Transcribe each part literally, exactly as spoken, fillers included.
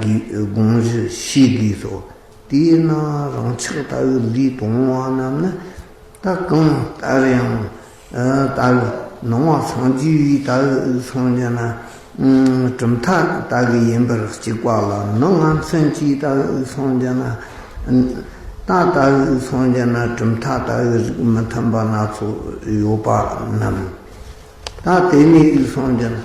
དགོས་དགོངས་གཞི་བཞེས་དགོས་སོ། དེས་ན་རང་ཅག་ལྟ་བུའི་ལུས་དང་བ་རྣམས་ནི། ད་གང་ལྟར་ཡང་ད་ནང་བ་སངས་རྒྱས་པའི་ད་སངས་རྒྱས་ན། གྲུབ་མཐའ་ལྟ་བུ་ཡིན་པར་གཅིག་པ་ལ། མི་ངན་སེམས་ཀྱི་ལྟ་བུ་སངས་རྒྱས་ན། ད་ལྟ་བུ་སངས་རྒྱས་ན་གྲུབ་མཐའ་ལྟ་བུ་རིགས་མི་མཐུན་པ་སྣ་ཚོགས་ཡོད་པ་རྣམས། ད་དེ་ནས་སངས་རྒྱས་ན་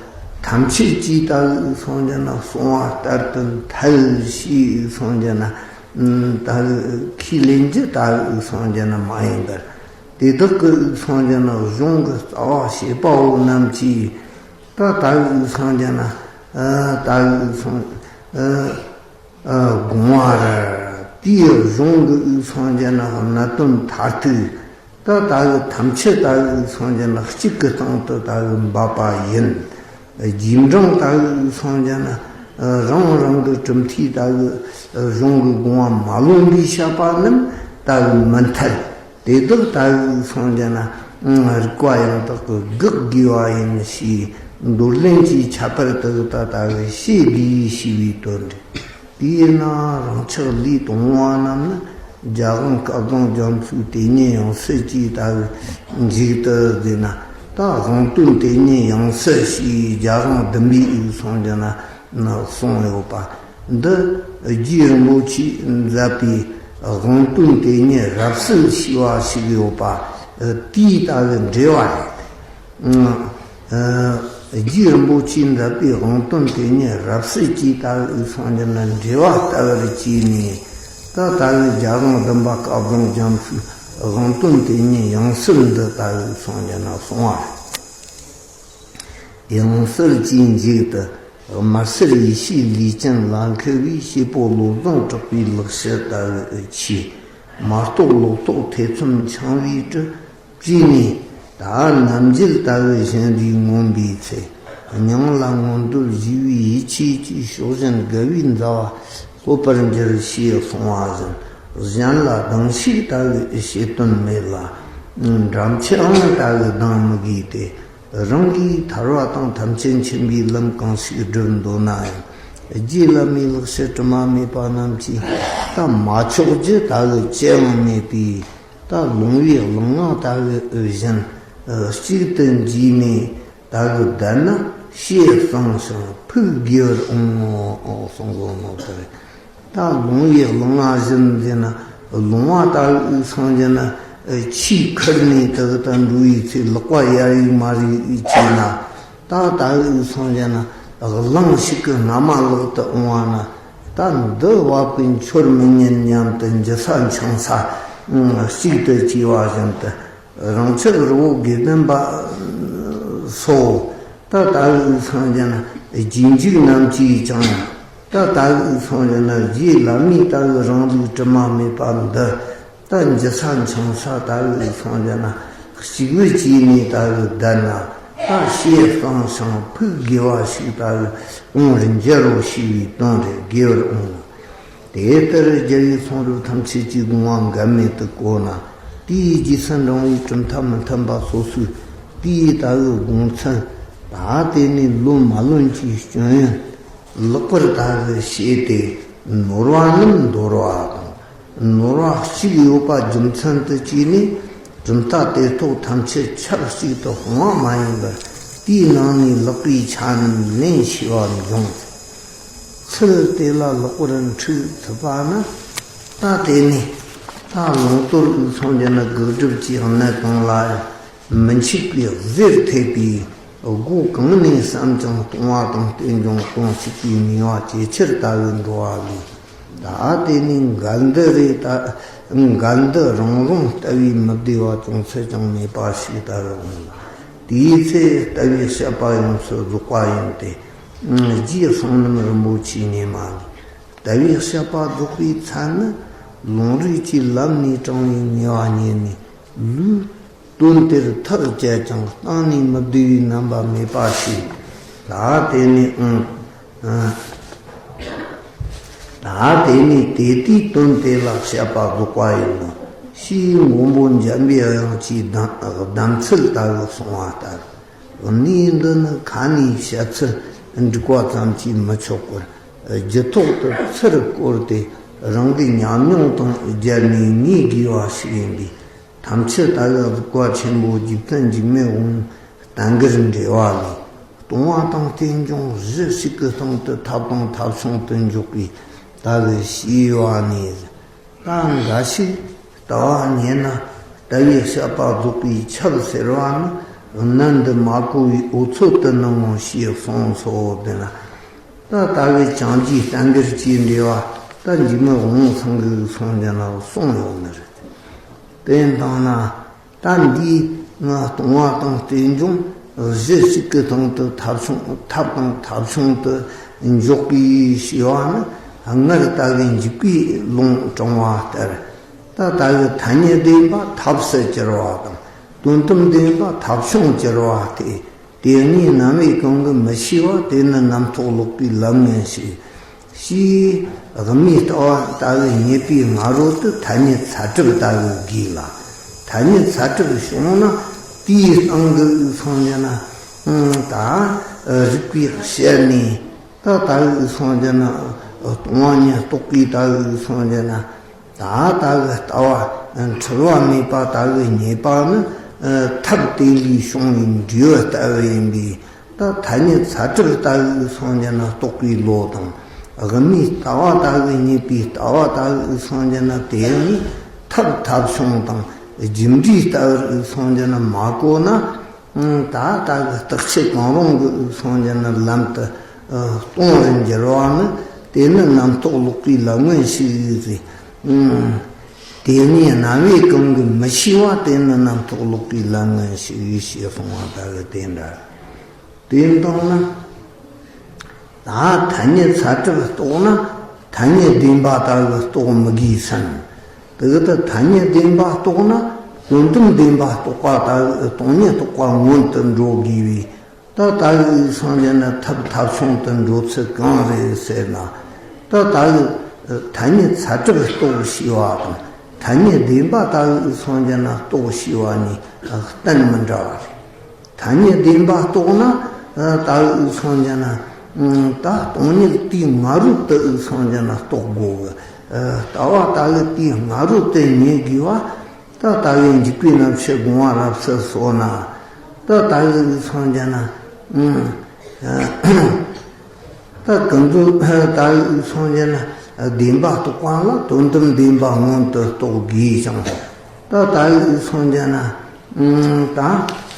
ཐམས་ཅད་ཀྱི་ལྟ་བུ་སངས་རྒྱས་ན་གསུང་བ་ལྟར་དུ་འཐད་ཞེས་སངས་རྒྱས་ན། ད་ཁས་ལེན་རྒྱུ་ལྟ་བུ་སངས་རྒྱས་ན་མ་ཡིན་པར། དེ་དག་གི་སངས་རྒྱས་ན་གཞུང་གི་རྩ་བ་བྱེད་པ་བོ་རྣམས་ཀྱིས། ད་ལྟ་བུའི་སངས་རྒྱས་ན། ཨ། ལྟ་བུའི་སངས། ཨ། ཨ། དགོངས་པ་རེད། དེའི་གཞུང་གི་སངས་རྒྱས་ན་གནད་དོན་མཐར་ཐུག་ད་ལྟ་བུའི་ཐམས་ཅད་ལྟ་བུའི་སངས་རྒྱས་ན་གཅིག་གི་སྟེང་དུ་ལྟ་བུའི་འབབ་པ་ཡིན། རྗེས་འབྲང་ལྟ་བུའི་སངས་རྒྱས་ན། ཨ། རང་རང་གི་གྲུབ་མཐའི་ལྟ་བུའི་གཞུང་གི་དགོངས་པ་མ་ལོན་པའི་བཤད་པ་རྣམས་ལྟ་བུའི་མི་འཐད། དེ་དག་ལྟ་བུའི་སངས་རྒྱས་ན། རིགས་པ་ཡང་དག་གི་དགག་དགོས་པ་ཡིན་ཞེས་མདོར་ལྡན་གྱི་ཁྱད་པར་དག་ད་ལྟ་བུའི་བཤད་དགོས་ཞེས་པའི་དོན་རེད། དེས་ན་རང་ཅག་ལུས་དང་བ་རྣམས་ནི། རྒྱལ་དབང་སྐལ་བཟང་རྒྱ་མཚོའི་དེ་ཉིད་ཡང་སྲིད་ཀྱི་ལྟ་བུའི་མཇུག་ཏུ་བསྡུས་ན། ད་དབང་དོན་དེ་ཉིད་ཡང་སྲིད་ཞེས་རྒྱལ་དབང་བདུན་པའི་སངས་རྒྱས་ན། ན་གསུངས་ཡོད་པ། འདི་རྗེ་རིན་པོ་ཆེས་མཛད་པའི་དབང་དོན་དེ་ཉིད་རབ་གསལ་ཞེས་པ་ཞིག་ཡོད་པ། དེའི་ལྟ་བུའི་འགྲེལ་བ་རེད། རྗེ་རིན་པོ་ཆེས་མཛད་པའི་དབང་དོན་དེ་ཉིད་རབ་གསལ་གྱི་ལྟ་བུའི་སངས་རྒྱས་ན་འགྲེལ་བ་ལྟ་བུར་བྱས་ནས། ད་ལྟ་བུའི་རྒྱལ་དབང་བདུན་པ་སྐལ་བཟང་རྒྱ་མཚོའི་དབང་དོན་དེ་ཉིད་ཡང་སྲིད་འདི་ལྟ་བུའི་སངས་རྒྱས་ན་གསུངས་པ་རེད། ཡང་སྲིད་ཀྱི་མཇུག་ཏུ། དམར་སེར་ཡེ་ཤེས་ལུས་ཅན་ལ་མཁས་པའི་བྱེད་པོ་བློ་བཟང་གྲགས་པའི་ལེགས་བཤད་ལྟ་བུའི་ཆོས། མ་རྟོགས་ལོག་རྟོག་ཐེ་ཚོམ་འཆང་བའི་དྲི། བཅས་ནས་ད་རྣམ་འབྱེད་ལྟ་བུའི་གཞན་དུས་མངོན་པའི་ཚེ། སྙིང་ལ་མངོན་འདོད་བཞི་པའི་ཡིད་ཆེས་ཀྱིས་ཕྱོགས་ཞེན་དགུ་པའི་མཛའ་བ་གསོད་པར་འགྱུར་ཞེས་གསུངས་པ་བཞིན། གཞན་ལ་སྡང་ཞེན་ལྟ་བུའི་བྱེད་དོན་མེད་ལ། འགྲམ་ཆུའང་ལྟ་བུའི་སྡང་མི་དགོས་ཏེ། རང་གིས་ཐར་བ་དང་ཐམས་ཅད་མཁྱེན་པའི་ལམ་གང་ཞིག་བསྒྲུབ་འདོད་ན་ཡང་། རྗེ་བླ་མའི་ལེགས་བཤད་དྲི་མ་མེད་པ་རྣམས་ཀྱིས་ད་མ་ཆོག་རྒྱུ་ལྟ་བུ་ཅི་ཡང་མེད་པས། ད་ལོང་བའི་གླང་ང་ལྟ་བུའི་འོས་གཞན་གཅིག་ཏུ་འགྱུར་ནས་ལྟ་བུ་བསྡད་ན་ཞེ་གཙང་ཞིང་ཕུགས་དགེ་བར་འོང་ངོ་གསུང་གོ་ནོ་ལྟར། ད་ལོང་བའི་གླང་ང་བཞིན་ཟེར་ན། ལོང་བ་ལྟ་བུའི་སངས་རྒྱས་ན། ཆུས་ཁུར་ནས་དེ་ལྟར་འགྲོ་བའི་ཚེ་ལག་པ་ཡར་གཡུག་མར་གཡུག་བྱས་ན། ད་ལྟ་བུའི་སངས་རྒྱས་ན་གླང་ཞིག་གི་རྔ་མ་ལག་ཏུ་འོང་བ་ན། ད་འདི་བབ་ཀྱི་འཆོར་མི་ཉན་སྙམ་དུ་འཇུ་ས་འཆིང་ས་གཅིག་ཏུ་སྐྱེས་པ་བཞིན་དུ། རང་ཅག་རི་བོ་དགེ་ལྡན་པ་སོགས་ད་ལྟ་བུའི་སངས་རྒྱས་ན་རྗེས་འཇུག་རྣམས་ཀྱིས་ཀྱང་ད་ལྟ་བུའི་སངས་རྒྱས་ན་རྗེ་བླ་མའི་ལྟ་བུའི་རང་ལུགས་དྲི་མ་མེད་པ་འདི་ད་འཇུ་ས་འཆིང་ས་ལྟ་བུའི་སངས་རྒྱས་ན་གཅིག་པུ་བྱས་ནས་ལྟ་བུ་བསྡད་ན་ད་ཞེ་གཙང་ཞིང་ཕུགས་དགེ་བ་ཞིག་ལྟ་བུ་འོང་བར་འགྱུར་རོ་ཞེས་པའི་དོན་རེད། དགེ་བར་འོང་། དེ་ལྟར་རྒྱལ་བའི་གསུང་རབ་ཐམས་ཅད་ཀྱི་དགོངས་པ་འགལ་མེད་དུ་གོ་ན། དེའི་རྗེས་སུ་འབྲང་བའི་གྲུབ་མཐའ་མི་མཐུན་པ་སོ་སོའི་དེའི་ལྟ་བུའི་དགོངས་ཚུལ། ད་དེ་ནས་ལོན་མ་ལོན་གྱི་སྐྱོན་ཡོན་ལེགས་པར་ལྟ་བུ་ཤེས་ཏེ། ནོར་བ་རྣམས་འདོར་བ་དང་། ནོར་བ་གཅིག་ཡོད་པ་རྒྱུ་མཚན་དུ་བྱས་ནས། གྲུབ་མཐའ་དེ་ཐོག་ཐམས་ཅད་ཆབས་ཅིག་ཏུ་སྤོང་བ་མ་ཡིན་པར། དེའི་ནང་ནས་ལེགས་པའི་ཆ་རྣམས་ལེན་ཤེས་པ་འབྱུང་། ཚུལ་དེ་ལ་ལེགས་པར་འཁྲིད་ཐུབ་པ་ན། ད་དེ་ནས་ད་ལོངས་སྤྱོད་སངས་རྒྱས་ན་དགག་སྒྲུབ་ཀྱི་གནད་དང་ལ་མི་འཆུག་པའི་གཟེར་ཐེབས་པའི་སྒོ་གང་ནས་བསམ་ཀྱང་སྟོང་བ་དང་རྟེན་འབྱུང་སྟོང་ཞིག་པའི་ནུས་པ་ཇེ་ཆེར་ལྟ་བུ་འགྲོ་བ་ལས། ད་དེ་ནས་འགལ་འདུ་རེ་ད་འགལ་འདུ་རང་རང་ལྟ་བུའི་མི་བདེ་བ་ཅུང་ཟད་ཀྱང་མེད་པ་ཞིག་ལྟ་བུ་འོང་ལ། དེའི་ཚེ་ལྟ་བའི་བཤད་པ་ཡོངས་སུ་རྫོགས་པ་ཡིན་ཏེ། རྗེ་བསོད་ནམས་རིན་པོ་ཆེའི་ཉི་མ་ནི། ལྟ་བའི་བཤད་པ་རྫོགས་པའི་ཚད་ནི། ལུང་རིགས་ཀྱི་ལམ་ནས་དྲངས་པའི་ཉེ་བ་ཉིད་ནས་ལུས། དོན་དེར་ཐག་བཅད་ཀྱང་གཏན་ནས་མི་བདེ་བའི་རྣམ་པ་མེད་པ་ཞིག་ད་དེ་ནས་ཨང་། ད་དེ་ནས་དེ་དུས་དོན་དེ་ལ་བཤད་པ་རྫོགས་པ་ཡིན་ནོ། ཞེས་མགོན་པོ་འཇམ་པའི་དབྱངས་ཀྱིས་གདམས་གདམས་ཚུལ་ལྟ་བུ་གསུངས་པ་ལྟར། གནས་འདི་ནི་ཁ་ནས་བཤད་ཚུལ་འགྲིག་པ་ཙམ་གྱིས་མི་ཆོག་པར། རྒྱུད་ཐོག་ཏུ་ཚུར་བསྐོར་ཏེ་རང་གི་ཉམས་མྱོང་དང་སྦྱར་ནས་ངེས་དགོས་པ་ཞིག་ཡིན་པས། ཐམས་ཅད་ལྟ་བུའི་གཟུགས་པ་ཆེན་པོ་རྗེ་བཙུན་འཇིགས་མེད་དབང་བསྟན་གྱི་འགྲེལ་བ་ལས། སྟོང་པ་དང་རྟེན་འབྱུང་གཞི་གཅིག་གི་སྟེང་དུ་ཐབས་དང་ཐབས་བྱུང་དུ་འཇོག་པའི་ལྟ་བུ་ཞེས་པ་ནས། ད་འགའ་ཞིག་ལྟ་བ་ཉེ་ན་ལྟ་བའི་བཤད་པ་རྫོགས་པའི་ཆབ་ཟེར་བ་ནི་ནད་འདི་མ་གོ་བའི་འོལ་ཚོད་དུ་ནི་ངོ་ཤེས་གསུངས་སོ། དེ་ན་ད་ལྟ་བའི་བྱང་གི་བསྟན་གྱི་ཅེས་འདྲི་བ་ད་འཇིགས་མེད་དབང་ཚང་གི་གསུང་རྒྱུ་ན་གསུངས་ཡོད་ནི་རེད། དེ་ལྟ་ན། ད་འདིའི་ང་སྟོང་པ་དང་རྟེན་འབྱུང་གཞི་གཅིག་གི་སྟེང་དུ་ཐབས་བྱུང་ཐབས་དང་ཐབས་བྱུང་དུ་འཇོག་པའི་ཞེས་པ་ནི། སྔར་ལྟ་བུའི་འཇིགས་པའི་ལུང་དྲངས་པ་ལྟར། ད་ལྟ་བུའི་ཐ་སྙད་བདེན་པ་ཐབས་སུ་གྱུར་པ་དང་། དོན་དམ་བདེན་པ་ཐབས་བྱུང་གྱུར་པ་སྟེ། དེ་གཉིས་རྣམ་དབྱེ་གང་གིས་མི་ཤེས་པ་དེ་ནི་རྣམ་རྟོག་ལོག་པའི་ལམ་ངན་ཞིག་ཞེས་དབུ་མའི་ལྟ་བ་ལྟ་བུའི་ཉེས་པའི་སྔ་རོལ་དུ་ཐ་སྙད་ཚད་གྲུབ་ལྟ་བུ་དགོས་ལ། ཐ་སྙད་ཚད་གྲུབ་བྱུང་ན་དེའི་སྟེང་གི་སངས་རྒྱས་ན་ད་རིགས་པས་དཔྱད་ནས། ད་ལྟ་བུའི་སངས་རྒྱས་ན་སྟོང་པ་ཉིད་རྟོགས་པའི་ལྟ་བུའི་སངས་རྒྱས་ན། ད་ལྟ་བུའི་ལྟ་བ་འཁྲུལ་བ་མེད་པ་ལྟ་བུའི་ཉེས་པ་ནི། ཐབས་དེ་ལས་བྱུང་བའི་འབྲས་བུ་ལྟ་བུ་ཡིན་པས། ད་ཐ་སྙད་ཚད་གྲུབ་ལྟ་བུའི་སངས་རྒྱས་ན་རྟོགས་པའི་བློ་དང་། དབུ་མའི་ལྟ་བ་ལྟ་བུའི་ཉེས་པའི་ལྟ་བ་ལྟ་བུའི་སངས་རྒྱས་ན་དེ་ནི་ཐབས་ཐབས་བྱུང་དང་རྒྱུ་འབྲས་ལྟ་བུའི་སངས་རྒྱས་ན་མ་གོ་ན། ད་ལྟ་གི་རྟགས་ཆོས་གང་རུང་གི་སངས་རྒྱས་ན་ལམ་དུ་སྟོང་རུ་འགྱུར་བ་ནི། དེ་ནི་རྣམ་རྟོག་ལོག་པའི་ལམ་ངན་ཞིག་ཡིན་ཟེར། དེ་ནི་རྣམ་དབྱེ་གང་གིས་མི་ཤེས་པ་དེ་ནི་རྣམ་རྟོག་ལོག་པའི་ལམ་ངན་ཞིག་ཡིན་ཞེས་གསུངས་པ་ལྟ་བུ་དེ་འདྲ། དེ་ལྟར་ན། ད་ཐ་སྙད་ཚད་གྲུབ་རྟོགས་ན་ཐ་སྙད་བདེན་པ་ལྟ་བུ་རྟོགས་མི་དགོས་སམ། དེ་ལྟར་ཐ་སྙད་བདེན་པ་རྟོགས་ན་དོན་དམ་བདེན་པ་རྟོགས་པ་ལྟ་བུ་སྟོང་ཉིད་རྟོགས་པ་མངོན་དུ་འགྲོ་དགོས་པས། ད་ལྟ་བུའི་སངས་རྒྱས་ན་ཐབས་ཐབས་བྱུང་དུ་འགྲོ་ཚུལ་གང་རེད་ཟེར་ན། ད་ལྟ་བུའི་ཐ་སྙད་ཚད་གྲུབ་རྟོགས་ཞེས་པ་དང་ཐ་སྙད་བདེན་པ་ལྟ་བུའི་སངས་རྒྱས་ན་རྟོགས་ཞེས་པ་གཉིས་གཏན་མི་འདྲ་བ་རེད། ཐ་སྙད་བདེན་པ་རྟོགས་ན། ལྟ་བུའི་སངས་རྒྱས་ན། ད་སྟོང་ཉིད་དེའི་སྔ་རོལ་དུ་སངས་རྒྱས་ན་རྟོགས་དགོས་གི། ལྟ་བ་ལྟ་བུ་དེའི་སྔ་རོལ་དུ་ཉེ་དགོས་པ། ད་ལྟ་བུའི་འཇིགས་པའི་རྣམ་ཤེས་སྒོམ་པ་རབ་གསལ་སོགས་ན། ད་ལྟ་བུའི་སངས་རྒྱས་ན། ད་ཀུན་རྫོབ་ལྟ་བུའི་སངས་རྒྱས་ན་བདེན་པ་རྟོགས་པ་ལ་དོན་དམ་བདེན་པ་མངོན་དུ་རྟོགས་དགོས་ཀྱང་། ད་ལྟ་བུའི་སངས་རྒྱས་ན། ད་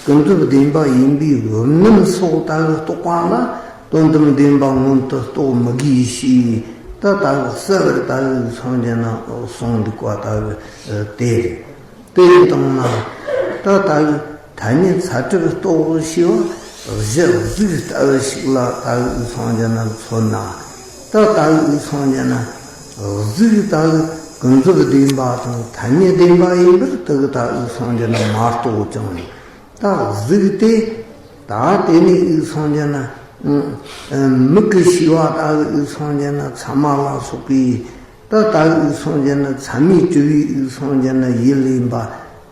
ཀུན་རྫོབ་བདེན་པ་ཡིན་པའི་བུམ་སྣམ་སོགས་ལྟ་བུ་རྟོགས་པ་ལ་དོན་དམ་བདེན་པ་མངོན་དུ་རྟོགས་མི་དགོས་ཞེས། ད་ལྟ་བུ་གསལ་བར་ལྟ་བུའི་སངས་རྒྱས་ན་གསུངས་འདུག་པ་ལྟ་བུ་དེ་རེད། དེ་ཡིན་དང་ན། ད་ལྟ་བུའི་ཐ་སྙད་ཚད་གྲུབ་རྟོགས་ཞེས་པ་གཞི་གཟུགས་ལྟ་བུ་ཞིག་ལ་ལྟ་བུའི་སངས་རྒྱས་ན་མཚོན་ན། ད་ལྟ་བུའི་སངས་རྒྱས་ན་གཟུགས་ལྟ་བུ་ཀུན་རྫོབ་བདེན་པ་དང་ཐ་སྙད་བདེན་པ་ཡིན་པར་དེ་གི་ལྟ་བུའི་སངས་རྒྱས་ན་མ་རྟོགས་ཀྱང་། ད་གཟུགས་དེ་ད་དེ་ནས་ཡུལ་སངས་རྒྱས་ན། མིག་གི་ཤེས་པ་ལྟ་བུ་ཡུལ་སངས་རྒྱས་ན་ཚད་མ་ལ་སོགས་པའི། ད་ལྟ་བུའི་སངས་རྒྱས་ན་ཚད་མས་གྲུབ་པའི་སངས་རྒྱས་ན་ཡུལ་ཡིན་པ།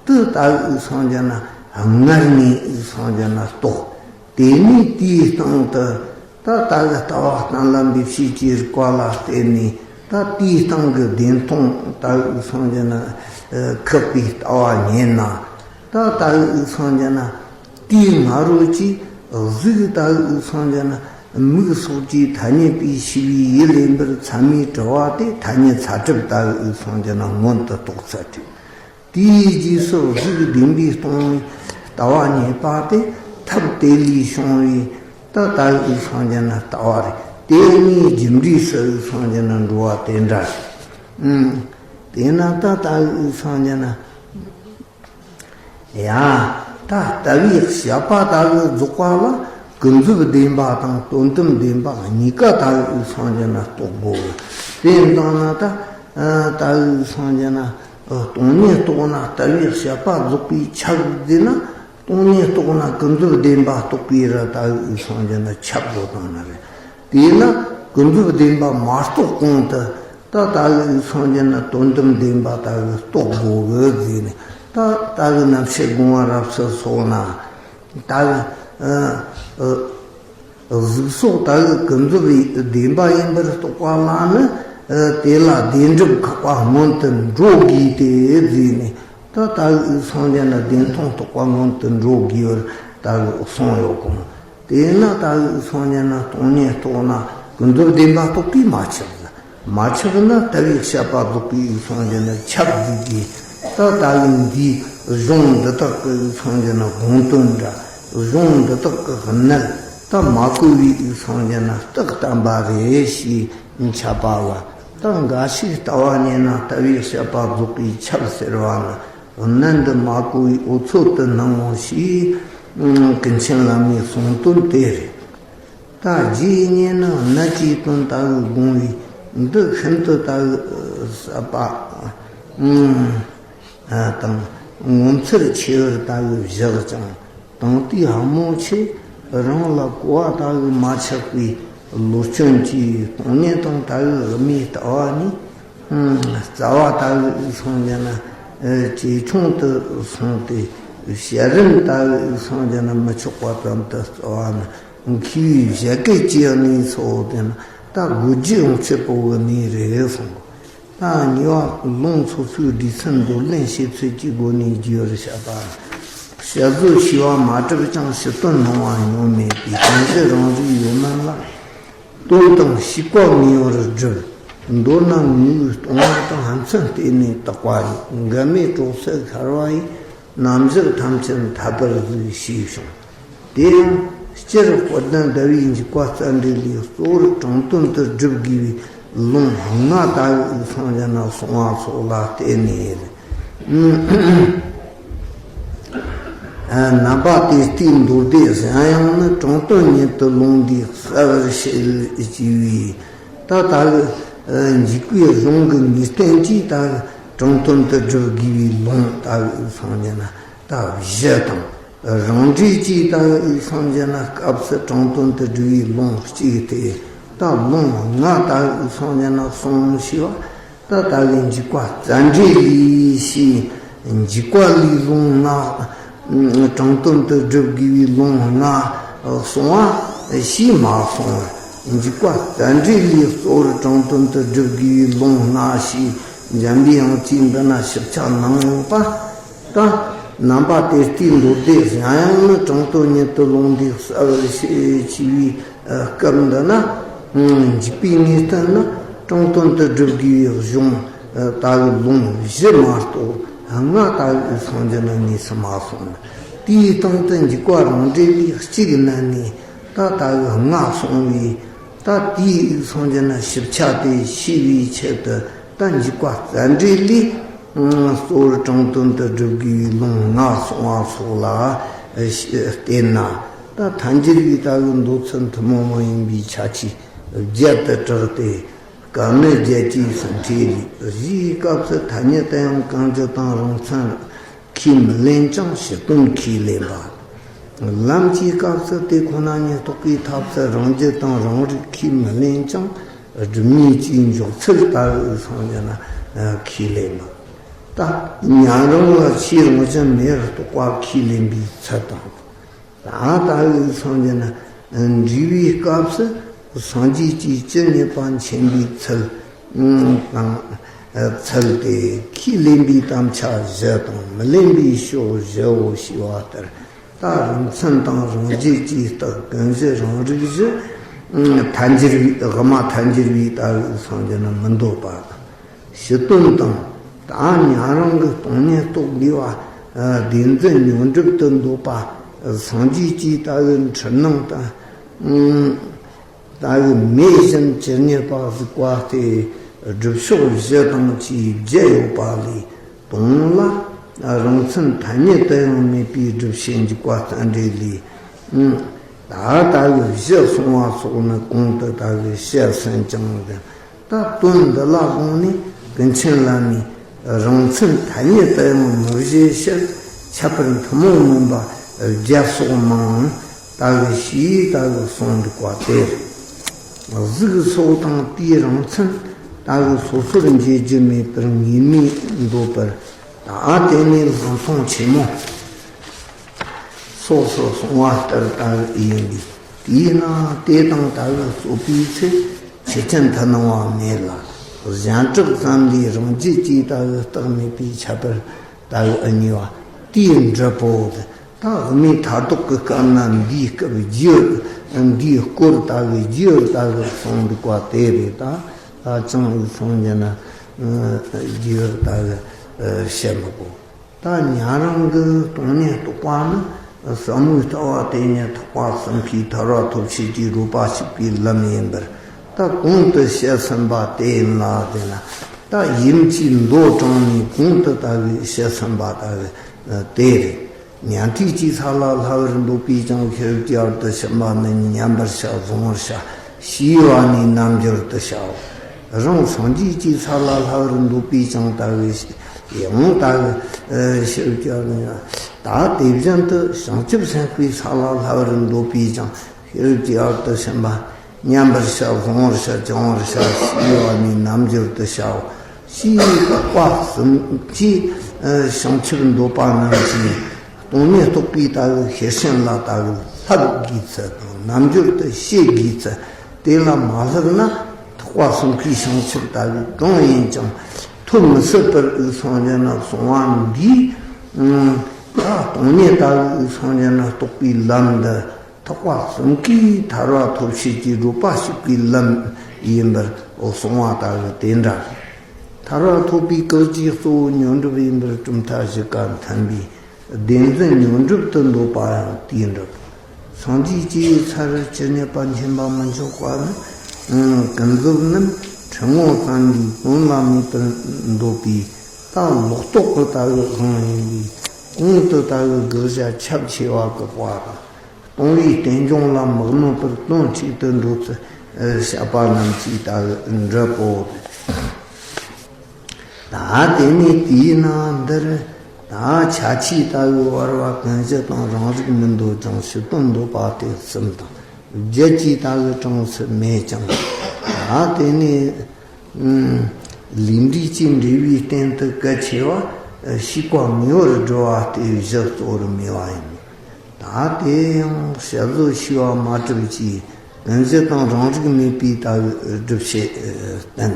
དེ་ལྟ་བུའི་སངས་རྒྱས་ན་སྔར་ནས་སངས་རྒྱས་ན་རྟོགས། དེ་ནས་དེའི་སྟེང་དུ་ད་ལྟ་བུའི་ལྟ་བ་གཏན་ལ་འབེབས་བྱེད་ཀྱི་རིགས་པ་ལ་བརྟེན་ནས། ད་དེའི་སྟེང་གི་བདེན་སྟོང་ལྟ་བུའི་སངས་རྒྱས་ན་ཁེགས་པའི་ལྟ་བ་ཉེ་ན། ད་ལྟ་བུའི་སངས་རྒྱས་ན། དེའི་སྔ་རོལ་གྱི་གཟུགས་ལྟ་བུའི་སངས་རྒྱས་ན། མིག་སོགས་ཀྱི་ཐ་སྙད་པའི་ཤེས་པའི་ཡུལ་ཡིན་པར་ཚད་མས་གྲུབ་པ་དེ་ཐ་སྙད་ཚད་གྲུབ་ལྟ་བུའི་སངས་རྒྱས་ན་མངོན་དུ་རྟོགས་ཚུལ་ཏེ། དེའི་རྗེས་སུ་གཟུགས་བདེན་པས་སྟོང་བའི་ལྟ་བ་ཉེས་པ་དེ་ཐབས་དེ་ལས་བྱུང་བའི་ད་ལྟ་བུའི་སངས་རྒྱས་ན་ལྟ་བ་རེད། དེ་གཉིས་རྒྱུ་འབྲས་སུ་སངས་རྒྱས་ན་འགྲོ་བ་དེ་འདྲ་རེད། ཨང་། དེས་ན་ད་ལྟ་བུའི་སངས་རྒྱས་ན། ཡ། ད་ལྟ་བུའི་བཤད་པ་ལྟ་བུ་རྫོགས་པ་ལ་ཀུན་རྫོབ་བདེན་པ་དང་དོན་དམ་བདེན་པ་གཉིས་ཀ་ལྟ་བུའི་སངས་རྒྱས་ན་རྟོགས་དགོས། དེ་ལྟ་ན་ད་ལྟ་བུའི་སངས་རྒྱས་ན་སྟོང་ཉིད་རྟོགས་ན་ལྟ་བུའི་བཤད་པ་རྫོགས་པས་ཁྱབ་ཟེར་ན། སྟོང་ཉིད་རྟོགས་ན་ཀུན་རྫོབ་བདེན་པ་རྟོགས་པས་ར་ལྟ་བུའི་སངས་རྒྱས་ན་ཁྱབ་དགོས་དང་ན་རེད། དེས་ན་ཀུན་རྫོབ་བདེན་པ་མ་རྟོགས་གོང་དུ། ད་ལྟ་བུའི་སངས་རྒྱས་ན་དོན་དམ་བདེན་པ་ལྟ་བུ་རྟོགས་དགོས་གི་ཟེར་ནས། ད་ལྟ་བུའི་རྣམ་བཤད་དགོངས་པ་རབ་གསལ་སོགས་ན། ད་ཨ་ཨ་ གཟུགས་སོགས་ད་གི་ཀུན་རྫོབ་བདེན་པ་ཡིན་པར་རྟོགས་པ་ལ་ནི། དེ་ལ་བདེན་གྲུབ་ཁག་པ་སྔོན་དུ་འགྲོ་དགོས་ཏེ་བཟླས་ནས། ད་ད་གི་སངས་རྒྱས་ན་བདེན་མཐོང་རྟོགས་པ་སྔོན་དུ་འགྲོ་དགོས་པར་ད་གི་གསུངས་ཡོད་གོ། དེས་ན་ད་གི་སངས་རྒྱས་ན་སྟོང་ཉིད་རྟོགས་ན་ཀུན་རྫོབ་བདེན་པ་རྟོགས་པས་མ་ཆགས། མ་ཆགས་ན་ལྟ་བའི་དཔྱད་པ་རྫོགས་པའི་སངས་རྒྱས་ན་ཁྱབ་དགོས་ཀྱི། ད་ད་གི་འདིའི་གཞུང་འདི་དག་གི་སངས་རྒྱས་ན་དགོངས་དོན་འདྲ། གཞུང་འདི་དག་གི་གནད་ད་མ་གོ་བའི་སངས་རྒྱས་ན་རྟགས་བསྟན་པ་རེད་ཞེས་འཆད་པ་ལ། ད་འགའ་ཞིག་ལྟ་བ་ཉིད་ན་ལྟ་བའི་དཔྱད་པ་རྫོགས་པས་ཁྱབ་ཟེར་བ་ནི། གནད་འདི་མ་གོ་བའི་འུ་ཚོ་དུ་སྣང་ངོ་ཞེས་ཀུན་མཁྱེན་བླ་མའི་གསུང་དོན་དེ་རེད། ད་རྗེས་ཉིད་ནི་གནད་ཀྱི་དོན་ལྟ་བུ་དགོངས་པས་འདི་ཤིན་ཏུ་ལྟ་བུ་ཟབ་པ་དང་ངོ་མཚར་ཆེ་བར་ལྟ་བུ་བཞག་ཀྱང་དང་དེའི་སྨོས་ཆེ་རང་ལ་གོ་བ་ལྟ་བུ་མ་ཆགས་པའི་བློ་སྐྱོན་གྱིས་སྟོང་ཉིད་དང་ལྟ་བུ་དབུ་མའི་ལྟ་བ་ནི། རྩ་བ་ལྟ་བུ་སངས་རྒྱས་ན་ཇེ་ཆུང་དུ་སོང་སྟེ། བྱ་རིམ་ལྟ་བུ་སངས་རྒྱས་ན་མི་ཆོག་པ་ཙམ་དུ་རྩ་བ་ན་མཁས་པའི་བྱ་བཀོད་ཀྱི་གནས་སོགས་དེ་ན་ད་དགོས་རྒྱུ་ཡོང་ཆེད་པོ་གི་གནས་རེད་གསུངས། ད་གཉིས་པ་ལུང་སོ་སོའི་སྒྲས་མཚན་འདོར་ལེན་བྱེད་ཚུལ་གྱི་སྒོ་ནས་རྒྱས་པར་བཤད་པ། བཤད་མཛོད་ཤེས་པ་མ་གྲུབ་ཀྱང་ཕྱི་དོན་སྣང་བ་ཉོན་མེད་པའི་ཀུན་གཞི་རང་རིག་ཡོད་མིན་ལ། དོན་དང་ཞིག་པ་ངེས་པར་སྒྲུབ། མདོར་ན་ངོ་བོའི་སྟོང་བ་དང་ཕན་ཚུན་བརྟེན་ནས་དག་པ་ཡིན། འགལ་མེད་གྲོགས་སུ་ཤར་བ་ཡིས། རྣམ་གཞག་ཐམས་ཅད་འཐད་པར་གཟིགས་ཞེས་བྱུང་། དེ་ཡང་སྤྱིར་དཔལ་ལྡན་ཟླ་བའི་འཇུག་པ་རྩ་འགྲེལ་ལས་གཙོ་བོར་དྲང་དོན་དུ་སྒྲུབ་དགོས་པའི་ལུང་ལྔ་ལྟ་བུ་སངས་རྒྱས་ན་གསུངས་པ་སོགས་ལ་བརྟེན་ནས། རྣམ་པ་དེ་ལྟའི་མདོ་སྡེ་གཞན་ཡང་ནི། དྲང་དོན་ཉིད་དུ་ལུང་འདིས་གསལ་བར་བྱེད་ཅེས་པའི། ད་ལྟ་བུ་འཇུག་པའི་གཞུང་གི་ངེས་བསྟན་གྱིས་ད་དྲང་དོན་དུ་སྒྲུབ་དགོས་པའི་ལུང་ལྟ་བུ་སངས་རྒྱས་ན་ད་བཞི་དང་། རང་འགྲེལ་གྱིས་ད་སངས་རྒྱས་ན་སྐབས་སུ་དྲང་དོན་དུ་སྒྲུབ་པའི་ལུང་གཅིག་སྟེ། ད་ལུང་ལྔ་ད་སངས་རྒྱས་ན་གསུངས་ཞེས་པ། ད་ལྟ་བུའི་འཇུག་པ་རྩ་འགྲེལ་ལས་ཞེས། འཇུག་པ་ལས་ལུང་ལྔ། དྲང་དོན་དུ་སྒྲུབ་དགོས་པའི་ལུང་ལྔ་གསུངས་པ་ཞེས་མ་གསུངས་པར། འཇུག་པ་རྩ་འགྲེལ་ལས་གཙོ་བོར་དྲང་དོན་དུ་སྒྲུབ་དགོས་པའི་ལུང་ལྔ་ཞེས་འཇམ་པའི་དབྱངས་ཀྱིས་འདི་ན་ཞིབ་ཆ་གནང་ཡོད་པ། ད་རྣམ་པ་དེ་ལྟའི་མདོ་སྡེ་གཞན་ཡང་ནི། དྲང་དོན་ཉིད་དུ་ལུང་འདིས་གསལ་བར་བྱེད་ཅེས་པའི་སྐབས་འདི་ན། འཇུག་པའི་ངེས་བསྟན་ནི་དྲང་དོན་དུ་སྒྲུབ་དགོས་པའི་གཞུང་ལྟ་བུ་ལུང་བཞི་མ་གཏོགས་ལྔ་ལྟ་བུ་སངས་རྒྱས་ན་དངོས་སུ་མ་གསུངས། དེའི་སྟེང་དུ་འཇུག་པ་རང་འགྲེལ་ལས་གཅིག་བསྣན་ནས། ད་ལྟ་བུ་ལྔ་གསུངས་པས། ད་དེའི་སངས་རྒྱས་ན་ཞིབ་ཆ་དེ་ཤེས་པའི་ཆེད་དུ། ད་འཇུག་པ་རྩ་འགྲེལ་ལས་གཙོ་བོར་དྲང་དོན་དུ་སྒྲུབ་དགོས་པའི་ལུང་ལྔ་གསུངས་པ་སོགས་ལ་བལྟས་ན། ད་ཐལ་འགྱུར་བའི་ལྟ་བུའི་མདོ་ཚུལ་ཐུན་མོང་མ་ཡིན་པའི་ཁྱད་ཆོས་བརྒྱད་དུ་གྲགས་ཏེ། སྐབས་ནི་བརྒྱད་ཅེས་སུ་འགྲེལ་ལས། གཞིའི་སྐབས་སུ་ཐ་སྙད་དུ་ཡང་གང་ཇི་དང་རང་མཚན་ཁས་མི་ལེན་ཅིང་ཕྱི་དོན་ཁས་ལེན་པ། ལམ་གྱི་སྐབས་སུ་དེ་ཁོ་ན་ཉིད་རྟོགས་པའི་ཐབས་སུ་རང་རྒྱུད་དང་རང་རིག་ཁས་མི་ལེན་ཅིང་སྒྲིབ་གཉིས་ཀྱི་འཇོག་ཚུལ་ལྟ་བུ་སངས་རྒྱས་ན་ཁས་ལེན་པ། ད་ཉན་རང་ལ་ཕྱིའི་རང་བཞིན་མེད་པར་རྟོགས་པ་ཁས་ལེན་པའི་ཚུལ་དང་། ད་ལྟ་བུའི་སངས་རྒྱས་ན་འབྲས་བུའི་སྐབས་སུ་སངས་རྒྱས་ཀྱི་ཇི་སྙེད་པ་མཁྱེན་པའི་ཚུལ་དང་། ཚུལ་དེ་ཁས་ལེན་པའི་དམ་བཅའ་བཞི་དང་མི་ལེན་པའི་ཕྱོགས་བཞིའོ་ཞེས་པ་ལྟར། ད་རང་མཚན་དང་རང་རྒྱུད་ཀྱི་རྟགས་ཀུན་གཞི་རང་རིག་བཞི། ཐལ་འགྱུར་བའི་དབུ་མ་ཐལ་འགྱུར་བའི་ལྟ་བུའི་སངས་རྒྱས་ན་མི་འདོད་པ་དང་། ཕྱི་དོན་དང་། ད་ཉན་རང་གི་སྟོང་ཉིད་རྟོགས་དགོས་པ། བདེན་རྫུན་ཉོན་སྒྲུབ་ཏུ་འདོད་པ། སངས་རྒྱས་ཀྱི་ལྟ་བུའི་འཁྲུལ་སྣང་དང་། ལྟ་བུའི་མེད་བཞིན་ཇི་སྙེད་པ་གཟིགས་པ་སྟེ། སྒྲུབ་ཕྱོགས་བཞི་དང་བཅས་བརྒྱད་ཡོད་པ་ལས་དོན་ལ། རང་མཚན་ཐ་སྙད་དུ་ཡང་མེད་པའི་སྒྲུབ་བྱེད་འཇུག་པ་རྩ་འགྲེལ་ལས། ད་ལྟ་བུའི་བཞི་གསུངས་པ་སོགས་ནི་གོང་དུ་ལྟ་བུའི་བཤད་ཟིན་ཀྱང་། ད་དོན་འདི་ལ་དགོངས་ནས་ཀུན་མཁྱེན་བླ་མས་རང་མཚན་ཐ་སྙད་དུ་ཡང་མི་བཞེད་ཕྱིར་ཁྱད་པར་ཐུན་མོང་མིན་པ་བརྒྱད་སོགས་མང་ལྟ་བུ་ཞེས་ལྟ་བུ་གསུངས་འདུག་པ་སྟེ། གཟུགས་སོགས་དང་དེའི་རང་མཚན་ལྟ་བུ་སོ་སོར་འབྱེད་རྒྱུ་མེད་པར་ངེས་མེད་འདོད་པར། ད་དེ་ནི་བཟང་མཐོང་ཆེན་མོ། སོགས་སུ་གསུངས་པ་ལྟར་ལྟ་བུ་ཡིན་པས། ཡིན་ན་དེ་དང་ལྟ་བུ་རྩོད་པའི་ཚེ། ཆོས་ཅན་མཐུན་སྣང་བ་མེད་ལ། གཞན་གྲགས་ཙམ་ལས་རང་རྒྱུད་ཀྱི་ལྟ་བུ་རྟགས་མེད་པའི་ཁྱད་པར་ལྟ་བུ་གཉིས་པ་དེའི་འབྲས་བུ། ད་དབུ་མའི་མཐར་ཐུག་གི་སྐབས་ན་འདིའི་སྐབས་རྒྱུ། འདིའི་སྐོར་ལྟ་བུ་རྒྱུ་ལྟ་བུ་གསུངས་འདུག་པ་དེ་རེད། ད་ད་ཅང་ཡིན་སོང་རྒྱུ་ན་རྒྱུ་ལྟ་བུ་བཤད་མི་དགོས། ད་ཉན་རང་གི་སྟོང་ཉིད་རྟོགས་པ་ནི་ཟབ་མོའི་ལྟ་བ་དེ་ཉིད་ཐེག་པ་གསུམ་གའི་ཐར་པ་ཐོབ་བྱེད་ཀྱི་རོལ་པ་ཞུགས་པའི་ལམ་ཡིན་པར། ད་གོང་དུ་བཤད་ཟིན་པ་དེ་ཡིན་ལ། དེ་ན་ད་ཡུམ་གྱི་མདོ་དྲངས་ནས་གོང་དུ་ལྟ་བུའི་བཤད་ཟིན་པ་ལྟ་བུ་དེ་རེད། ཉན་ཐོས་ཀྱི་ས་ལ་བསླབ་པར་འདོད་པས་ཀྱང་ཤེས་རབ་ཀྱི་བར་དུ་ཕྱིན་པ་ནི་མཉན་པར་བྱ། གཟུང་བར་བྱ། ཞེས་པ་ནས་རྣལ་འབྱོར་དུ་བྱའོ། རང་སངས་རྒྱས་ཀྱི་ས་ལ་བསླབ་པར་འདོད་པས་ཀྱང་ལྟ་བུའི་ཡང་ལྟ་བུ་ཤེས་རབ་ཀྱི་བར། ད་དེ་བཞིན་དུ་བྱང་ཆུབ་སེམས་དཔའི་ས་ལ་བསླབ་པར་འདོད་པས་ཀྱང་ཤེས་རབ་ཀྱི་བར་དུ་ཕྱིན་པ། མཉན་པར་བྱ། གཟུང་བར་བྱ། སྦྱང་བར་བྱ། ཞེས་པ་ནས་རྣལ་འབྱོར་དུ་བྱའོ། ཞེས་བཀའ་གསུམ་གྱིས་བྱང་ཆུབ་འདོད་པ་རྣམས་ཀྱིས་སྟོང་ཉིད་རྟོགས་པའི་ལྟ་བུ་ཤེར་ཕྱིན་ལ་ལྟ་བུ་བསླབ་དགོས་ཚུལ་དང་། རྣལ་འབྱོར་དུ་བྱེད་དགོས་ཚུལ། དེ་ལ་མ་བསླབ་ན་ཐེག་པ་གསུམ་གའི་བྱང་ཆུབ་ལྟ་བུ་གང་ཡིན་ཀྱང་ཐོབ་མི་སྲིད་པར་ཡིན་སོང་རྒྱུ་ན། གསུངས་པ་འདིས་ད་སྟོང་ཉིད་ལྟ་བུ་ཡིན་སོང་རྒྱུ་ན་རྟོགས་པའི་ལམ་འདི། ཐེག་པ་གསུམ་གའི་ཐར་པ་ཐོབ་བྱེད་ཀྱི་རོལ་པ་ཞུགས་པའི་ལམ་ཡིན་པར་གསུངས་པ་ལྟ་བུ་དེ་འདྲ། ཐར་པ་ཐོབ་པའི་སྐབས་ཀྱི་གཙོ་བོ་ཉོན་སྒྲིབ་ཡིན་པར་གྲུབ་མཐའ་བཞི་ཀ་མཐུན་པའི་བདེན་འཛིན་ཉོན་སྒྲིབ་ཏུ་འདོད་པ་ཡང་དེའི་འབྲས་བུ། སངས་རྒྱས་ཀྱི་སར་ཇི་སྙེད་པ་མཁྱེན་པ་མི་འཕྱོགས་པ་ནི། ཀུན་རྫོབ་རྣམས་ཕྲེང་བ་ཙམ་གྱི་དོན་ལ་མོས་པར་འདོད་པའི་ད་ལོག་རྟོག་གི་ལྟ་བུ་དབང་ཡིན་པས། གོང་དུ་ལྟ་བུ་དགག་བྱ་ཁྱབ་ཆེ་བ་དགག་པ་དང་། སྟོང་པའི་རྟེན་འབྱུང་ལ་མི་གནོད་པར་དོན་གཅིག་ཏུ་འགྲོ་ཚུལ་བཤད་པ་རྣམས་ཀྱི་ལྟ་བུ་འབྲས་བུ། ད་དེ་ནས་དེའི་ནང་འདིར་ད་ཁྱད་ཆོས་ལྟ་བུའི་བར་བ་ཀུན་གཞི་དང་རང་རིག་མི་འདོད་ཅིང་ཕྱི་དོན་འདོད་པ་སྟེ་གསུམ་དང་། རྒྱུད་ཀྱི་ལྟ་བུ་གྲངས་སུ་མེད་ཀྱང་། ད་དེ་ནས་ལས་འབྲས་ཀྱི་འབྲེལ་བའི་རྟེན་དུ་གལ་ཆེ་བ་ཞིག་པ་ངེས་པར་སྒྲུབ་པ་སྟེ་བཞི་གཙོ་བོར་སྨོས་པ་ཡིན། ད་དེ་ཡང་དཔྱད་བཟོད་ཞུས་པ་མ་གྲུབ་ཀྱིས་ཀུན་གཞི་དང་རང་རིག་མེད་པའི་ལྟ་བུའི་སྒྲུབ་བྱེད་བསྟན།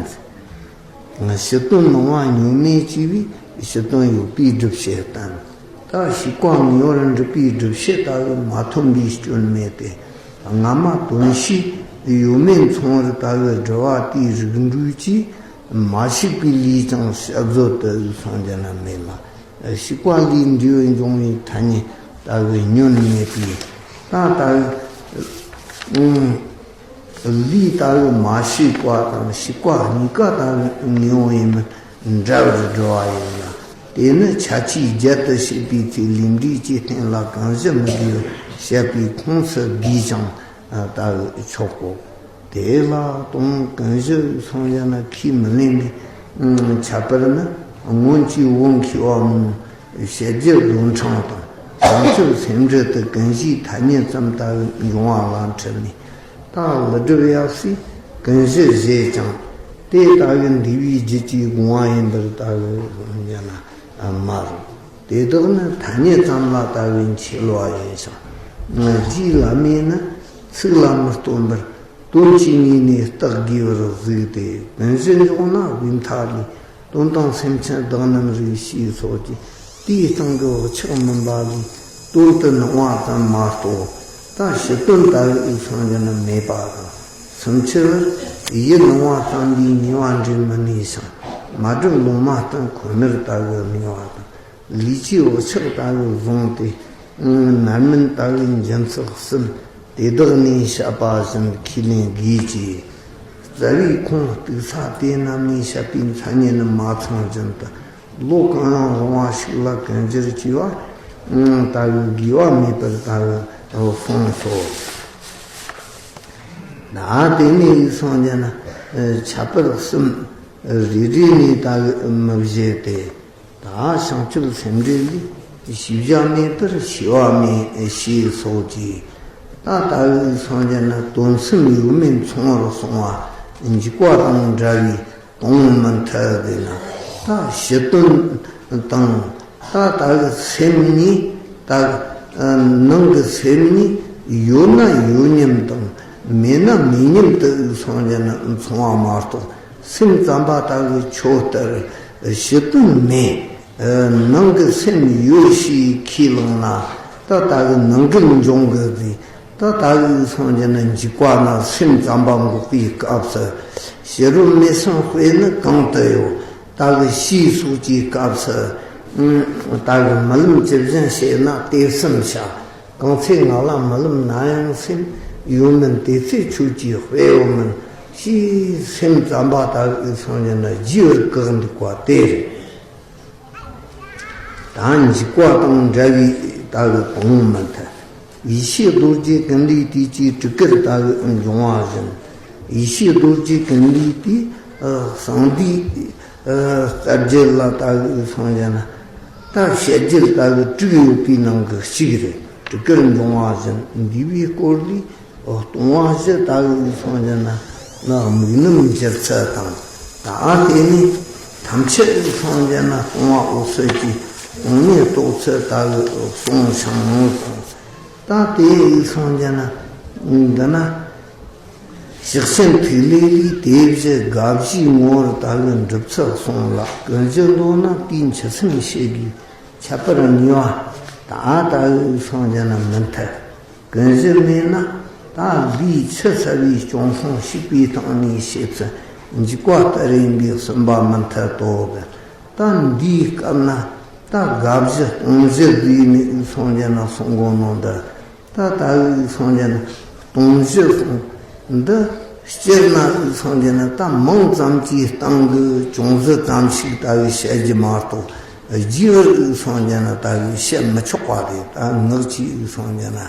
ཕྱི་དོན་སྣང་བ་ཉོན་མོངས་སྐྱེ་བས་ཕྱི་དོན་ཡོད་པའི་སྒྲུབ་བྱེད་བསྟན། ད་ཞིག་པ་ངེས་པར་འགྲུབ་པའི་སྒྲུབ་བྱེད་ལྟ་བུ་མ་ཐོན་པའི་སྐྱོན་མེད་དེ། སྔ་མ་དོན་ཤེས་ཡོད་མེད་མཚུངས་པར་ལྟ་བུ་སྒྲུབ་པ་དེའི་རིགས་འགྲོས་ཀྱིས་མ་ཞིག་པའི་ལས་ཀྱང་དཔྱད་བཟོད་དུ་སོང་རྒྱུ་ན་མེད་ལ། ཞིག་པ་ལས་འབྲས་བུ་འབྱུང་བའི་ཐ་སྙད་ལྟ་བུ་ཉོན་མེད་པའི་ད་ལྟ་བུ། ལས་ལྟ་བུ་མ་ཞིག་པ་དང་ཞིག་པ་གཉིས་ཀ་ལྟ་བུ་ངེས་པ་ཡིན་མིན་འདྲ་བར་སྒྲུབ་པ་ཡིན་ལ། དེ་ནི་ཁྱད་ཆོས་བརྒྱད་དུ་ཕྱེ་བའི་ཚེ་ལས་འབྲས་ཀྱི་རྟེན་ལ་ཀུན་གཞི་མི་དགོས་པར་བཤད་པའི་ཁུངས་སུ་དགོས་ཀྱང་ལྟ་བུ་ཆོག་གོ། དེ་ལ་དོན་ཀུན་གཞི་སོང་ཡང་ན་ཁས་མི་ལེན་པའི་ཁྱད་པར་ནི། སྔོན་གྱི་བོད་མཁས་པ་མང་བོས་བཤད་རྒྱུད་རྡོར་འཕྲེང་དང་བྱང་ཆུབ་སེམས་འགྲེལ་དུ་ཀུན་གཞིའི་ཐ་སྙད་ཙམ་ལྟ་བུ་འབྱུང་བ་ལ་འཁྲིལ་ནས། ད་ཀླུ་སྒྲུབ་ཡབ་སྲས་ཀུན་གཞི་བཞེད་ཀྱང་དེ་ལྟ་བུ་འདུས་པའི་རྒྱུད་ཀྱི་དགོངས་པ་ཡིན་པར་ལྟ་བུ་ཡང་ན་མ་རུང་། དེ་དག་ནི་ཐ་སྙད་ཙམ་ལ་ལྟ་བུ་འཆེལ་བ་ཡིན་ཞིང་། རྗེའི་བླ་མས་ནི་ཚིག་ལ་མི་རྟོན་པར་དོན་གྱི་ངོས་ནས་བརྟག་དགོས་པར་གཟིགས་ཏེ། ཀུན་གཞི་འཇོག་ན་དབུས་མཐའ་ལས། དོན་དང་སེམས་ཅན་བདག་རྣམས་རིག་ཞེས་སོགས་ཀྱི་དེའི་སྟེང་གི་བག་ཆགས་མུན་པ་ལས་དོན་དུ་སྣང་བ་ཙམ་མ་གཏོགས། ད་ཕྱི་དོན་ལྟ་བུའི་སངས་རྒྱས་ནི་མེད་པ་དང་། སུམ་ཅུ་པར་ཡིད་སྣང་བ་ཙམ་ལས་ངེས་པ་འདྲེན་མི་ནུས་ཤིང་། མ་བསྒྲིབས་ལུང་མ་བསྟན་ཁོ་ནར་ལྟ་བུ་ངེས་པ་དང་། ལུས་ཀྱི་བག་ཆགས་ལྟ་བུ་བཟུང་སྟེ། རྣམ་སྨིན་ལྟ་བུའི་འབྱིན་ཚུལ་གསུམ། དེ་དག་ནས་བཤད་པ་བཞིན་ཁས་ལེན་དགོས་ཀྱི། རྩ་བའི་ཁུངས་གཏུགས་ས་དེ་རྣམས་ནས་བཤད་པའི་མཚན་ཉིད་ནི་མ་ཚང་བཞིན་དུ། བློ་གང་ཡང་རུང་བ་ཞིག་ལ་ཀུན་སྦྱོར་གྱི་བ་ལྟ་བུའི་དགོས་པ་མེད་པར་ལྟ་བུ་གསུངས་སོ། ད་དེ་ནས་སངས་རྒྱས་ན་ཁྱད་པར་གསུམ་རེ་རེ་ནས་ལྟ་བུ་མི་བཞེད་དེ། ད་བྱང་ཆུབ་སེམས་འགྲེལ་ལས་ཤེས་བྱ་མེད་པར་ཤེས་པ་མེད་ཞེས་སོགས་ཀྱིས། ད་ལྟ་བུའི་སངས་རྒྱས་ན་དོན་གསུམ་ཡོད་མེད་མཚུངས་པར་གསུངས་པ་འཇུག་པ་དང་འདྲ་བའི་དང་མི་མཐུན་པས་ན། ད་ཕྱི་དོན་དང་ད་ལྟ་བུའི་སེམས་གཉིས། ད་ནང་གི་སེམས་གཉིས་ ཡོད་ན་ཡོད་མཉམ་དང་མེད་ན་མེད་མཉམ་དུ་སོང་ཀྱང་ན་མཚུངས་པ་མ་གཏོགས། སེམས་ཙམ་པ་ལྟ་བུའི་ཆོས་ལྟར་ཞི་དོན་མེད། ནང་གི་སེམས་ཡོད་ཞེས་ཁས་བླངས་ན། ད་ལྟ་བུའི་ནང་གི་འབྱུང་གི་ཟེར། ད་ལྟ་བུའི་སོང་ཀྱང་ན་འཇིགས་པ་ན་སེམས་ཙམ་པ་འགོག་པའི་སྐབས་སུ། ཕྱི་རོལ་མེ་སྲང་དཔེ་ནི་གང་དུ་ཡོད། ལྟ་བུའི་ཞེས་སོགས་ཀྱི་སྐབས་སུ། ལྟ་བུའི་རྨི་ལམ་ཇི་བཞིན་བྱེད་ན་དེ་བསམ་བྱ། གང་ཚེ་ང་ལ་རྨི་ལམ་ན་ཡང་སེམས། ཡོད་མིན་དེ་ཚེ་ཁྱོད་ཀྱིས་དཔེ་ཡོད་མིན། ཞེས་སེམས་ཙམ་པ་ལྟ་བུའི་སོང་ཀྱང་ན་རྒྱས་པར་བཀག་འདུག་པ་དེ་རེད། ད་འཇིགས་པ་དང་འདྲ་བའི་ལྟ་བུའི་གོང་མི་མཐུན། ཡེ་ཤེས་རྡོ་རྗེ་ཀུན་ལས་བཏུས་ཀྱི་སྤྲུལ་སྐུར་ལྟ་བུའི་འབྱུང་བ་བཞིན། ཡེ་ཤེས་རྡོ་རྗེ་ཀུན་ལས་བཏུས་གསང་འདུས་རྩ་རྒྱུད་ལ་ལྟ་བུའི་སོང་ཀྱང་ན། ད་བཤད་རྒྱུད་ལྟ་བུའི་དྲུག་ཡོད་པའི་ནང་གི་གཅིག་རེད། སྤྲུལ་སྐུར་འབྱུང་བ་བཞིན་འདུས་པའི་སྐོར་ལས། སྟོང་པ་བཞི་ལྟ་བུའི་སོང་ཀྱང་ན་དམིགས་རྣམ་འགྱུར་ཚུལ་དང་། ད་དེ་ནས་ཐམས་ཅད་སོང་ཀྱང་ན་སྟོང་པ་འོད་གསལ་གྱི་སྟོང་ཉིད་རྟོགས་ཚུལ་ལྟ་བུའི་གསུང་ཞིང་གསུངས། ད་དེ་སོང་ཀྱང་ན་འདི་ན། ཕྱག་ཆེན་ཐིག་ལེ་ལས་དེ་བཞི་དགའ་བཞིའི་ངོ་བོར་ལྟ་བུའི་འགྲུབ་ཚུལ་གསུངས་ལ། ཀུན་གཞི་མདོར་ན་དེའི་འཆི་སེམས་ཤེས་དགོས། ཁྱད་པར་གཉིས་པ། ད་ལྟ་བུའི་སོང་ཀྱང་ན་མི་མཐུན། ཀུན་གཞི་མེད་ན་ད་ལུས་འཆི་ཚར་བའི་སྐྱོང་སོང་ཞིག་པའི་སྟེང་ནས་བྱེད་ཚུལ་འཇིགས་པ་ལྟར་ཡིན་པས་གསུམ་པ་མི་མཐུན་ཏོ། ད་འདིའི་སྐབས་ན་ད་དགའ་བཞི་སྟོང་བཞི་བསྡུས་ནས་སོང་ཀྱང་ན་གསུང་གོ་ནོ་འདི། ད་ལྟ་བུའི་སོང་ཀྱང་ན་སྟོང་བཞི་གསུང་། འདི་སྤྱིར་ན་སོང་ཀྱང་ན་ད་མིང་ཙམ་གྱི་སྟེང་གི་ཅུང་ཟད་ཙམ་ཞིག་ལྟ་བུའི་བཤད་རྒྱུ་མ་གཏོགས། རྒྱས་པར་སོང་ཀྱང་ན་ལྟ་བུའི་བཤད་མི་ཆོག་པ་རེད། ད་ངག་གཅིག་སོང་ཀྱང་ན།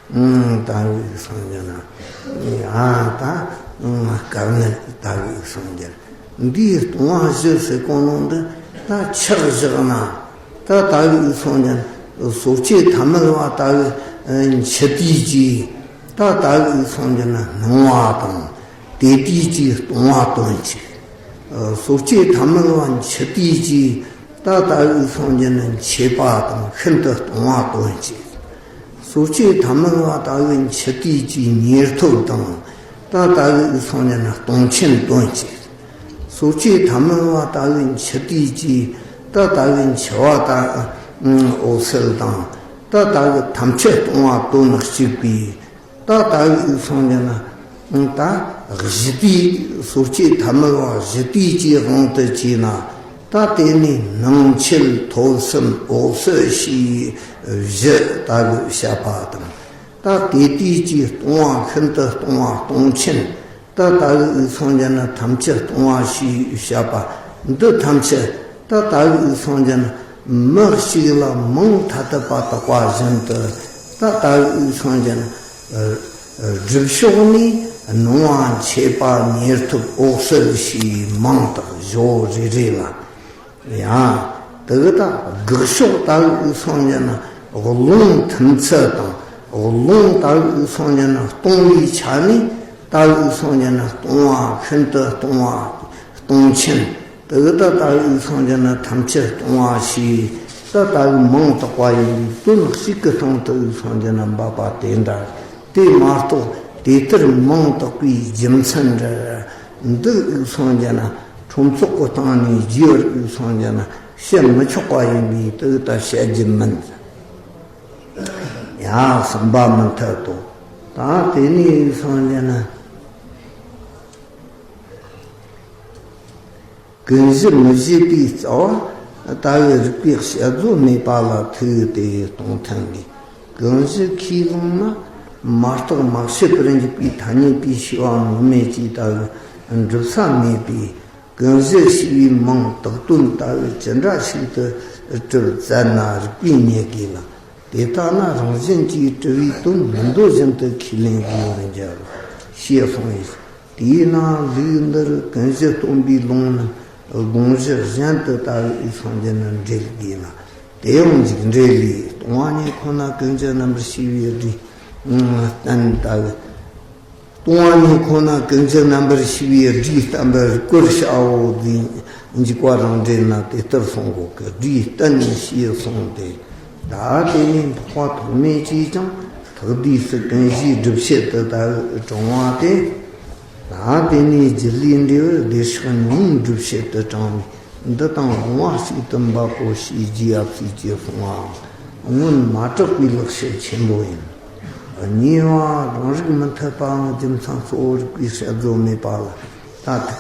ཨང་། ལྟ་བུའི་སོང་ཀྱང་ན། ཨ། ད་ཨང་། དཀའ་ངལ་ལྟ་བུའི་སོང་ཀྱང་ན། འདིའི་སྟོང་པ་བཞི་ཟེར་གོ་ནོ་འདི་ད་ཆག་བཞག་ན། ད་ལྟ་བུའི་སོང་ཀྱང་ན་སོ་སྐྱེ་ཐ་མལ་བ་ལྟ་བུའི་འཆི་དུས་ཀྱི། ད་ལྟ་བུའི་སོང་ཀྱང་ན་སྣང་བ་དང་། དེ་དུས་ཀྱི་སྟོང་པ་དོན་གཅིག། སོ་སྐྱེ་ཐ་མལ་བ་འཆི་དུས་ཀྱི། ད་ལྟ་བུའི་སོང་ཀྱང་ན་མཆེད་པ་དང་ཤིན་ཏུ་སྟོང་པ་དོན་གཅིག། སོ་སྐྱེ་ཐ་མལ་བ་ལྟ་བུའི་འཆི་དུས་ཀྱི་ཉེར་ཐོབ་དང་། ད་ལྟ་བུའི་སོང་ཀྱང་ན་སྟོང་ཆེན་དོན་གཅིག། སོ་སྐྱེ་ཐ་མལ་བ་ལྟ་བུའི་འཆི་དུས་ཀྱི། ད་ལྟ་བུའི་འཆི་བ་ལྟ་འོད་གསལ་དང་། ད་ལྟ་བུའི་ཐམས་ཅད་སྟོང་པ་དོན་གཅིག་པའི། ད་ལྟ་བུའི་སོང་ཀྱང་ན། ད་གཞི་དུས་སོ་སྐྱེ་ཐ་མལ་བ་གཞི་དུས་ཀྱི་དབང་དུ་བྱས་ན། ད་དེ་ནས་སྣང་མཆེད་ཐོབ་གསུམ་འོད་གསལ་ཞེས་བཞི་ལྟ་བུའི་བཤད་པ་དང་། ད་དེ་དུས་ཀྱི་སྟོང་པ་ཤིན་ཏུ་སྟོང་པ་སྟོང་ཆེན། ད་ལྟ་བུའི་སོང་ཀྱང་ན་ཐམས་ཅད་སྟོང་པ་ཞེས་བཤད་པ། འདི་ཐམས་ཅད་ད་ལྟ་བུའི་སོང་ཀྱང་ན་མི་གཅིག་ལ་མིང་ཐ་དད་པ་བཏགས་པ་བཞིན་དུ། ད་ལྟ་བུའི་སོང་ཀྱང་ན་སྒྲུབ་ཕྱོགས་ནས་སྣང་བ་མཆེད་པ་ཉེར་ཐོབ་འོད་གསལ་ཞེས་མིང་བཏགས། ཞོ་རེ་རེ་ལ། ཡང་དེ་གི་ད་དགག་ཕྱོགས་ལྟ་བུའི་སོང་ཀྱང་ན་རླུང་ཐིམ་ཚུལ་དང་། རླུང་ལྟ་བུའི་སོང་ཀྱང་ན་སྟོང་པའི་ཆ་ནས་ལྟ་བུའི་སོང་ཀྱང་ན་སྟོང་པ་ཤིན་ཏུ་སྟོང་པ་སྟོང་ཆེན། དེ་གི་ད་ལྟ་བུའི་སོང་ཀྱང་ན་ཐམས་ཅད་སྟོང་པ་ཞེས་ད་ལྟ་བུའི་མིང་བཏགས་པ་ཡིན་པས། དོན་གཅིག་གི་སྟེང་དུ་སོང་ཀྱང་ན་འབབ་པ་དེ་འདྲ། དེ་མ་གཏོགས་དེ་ལྟར་མིང་བཏགས་པའི་རྒྱུ་མཚན་འདྲ་འདི་སོང་ཀྱང་ན། ཁྲོམ་ཚོགས་ཀྱི་སྟེང་ནས་རྒྱས་པར་སོང་ཀྱང་ན་བཤད་མི་ཆོག་པ་ཡིན་པས། དེ་ད་བཤད་རྒྱུ་མིན། ཡང་གསུམ་པ་མི་མཐུན་ཏོ། ད་དེ་ནས་སོང་ཀྱང་ན་ཀུན་གཞི་མི་བཞེད་པའི་རྩ་བ་ལྟ་བུའི་རིགས་པའི་དཔྱད་བཟོད་མེད་པ་ལ་ཐུག་དེ་གཏོང་ཐལ་གི། ཀུན་གཞི་ཁས་བླངས་ན་མ་བརྟགས་མ་དཔྱད་པར་འཇུག་པའི་ཐ་སྙད་པའི་ཤེས་པ་དངོས་མེད་ཀྱི་ལྟ་བུའི་འགྲུབ་ས་མེད་པས། ཀུན་གཞི་ཞེས་པའི་མིང་བཏགས་དོན་ལྟ་བུ་ཅི་འདྲ་ཞིག་ཏུ་གྲུབ་བཙལ་ན་རིགས་པས་རྙེད་དགོས་ལ། དེ་ལྟ་ན་རང་བཞིན་གྱིས་གྲུབ་པའི་དོན་མི་འདོད་བཞིན་དུ་ཁས་ལེན་དགོས་པར་འགྱུར་རོ། ཞེས་གསུངས་ཡོད། དེས་ན་ལུགས་འདིར་ཀུན་གཞི་སྟོན་པའི་ལུང་རྣམས་དགོངས་གཞི་གཞན་དུ་ལྟ་བུའི་སོང་ཀྱང་ན་འགྲེལ་དགོས་ལ། དེ་ཡང་འཇུག་འགྲེལ་ལས། སྟོང་པ་ཉིད་ཁོ་ན་ཀུན་གཞི་རྣམ་པར་ཤེས་པའི་སྒྲས་བསྟན་ལྟ་བུ། སྟོང་པ་ཉིད་ཁོ་ན་ཀུན་གཞི་རྣམ་པར་ཤེས་པའི་སྒྲས་བསྟན་པར་བཀོད་བྱའོ་ཟེར། འཇུག་པ་རང་འགྲེལ་ན་དེ་ལྟར་གསུང་གོ་གི། སྒྲས་བསྟན་ཞེས་གསུངས་ཏེ། ད་དེ་ནས་འཕགས་པ་ཐོགས་མེད་ཀྱིས་ཀྱང་ ཐེག་བསྡུས་སུ་ཀུན་གཞིའི་སྒྲུབ་བྱེད་དུ་ད་དྲངས་པ་སྟེ། ད་དེ་ནས་སྒྱུ་ལུས་འབྲས་བུ་བདེ་གཤེགས་ཉིད་སྒྲུབ་བྱེད་དུ་དྲངས་པས། འདི་དང་དབང་བ་གཅིག་ཏུ་འབབ་པོ་ཞེས་རྗེ་ཡབ་སྲས་ཀྱིས་གསུངས་པའང་སྔོན་མ་གྲགས་པའི་ལེགས་བཤད་ཆེན་པོ་ཡིན། གཉིས་པ་རང་རིག་མི་འཐད་པའམ་རྒྱུ་མཚན་གཙོ་བོར་རིགས་པའི་དཔྱད་བཟོད་མེད་པ་ལ་ད་ཐེག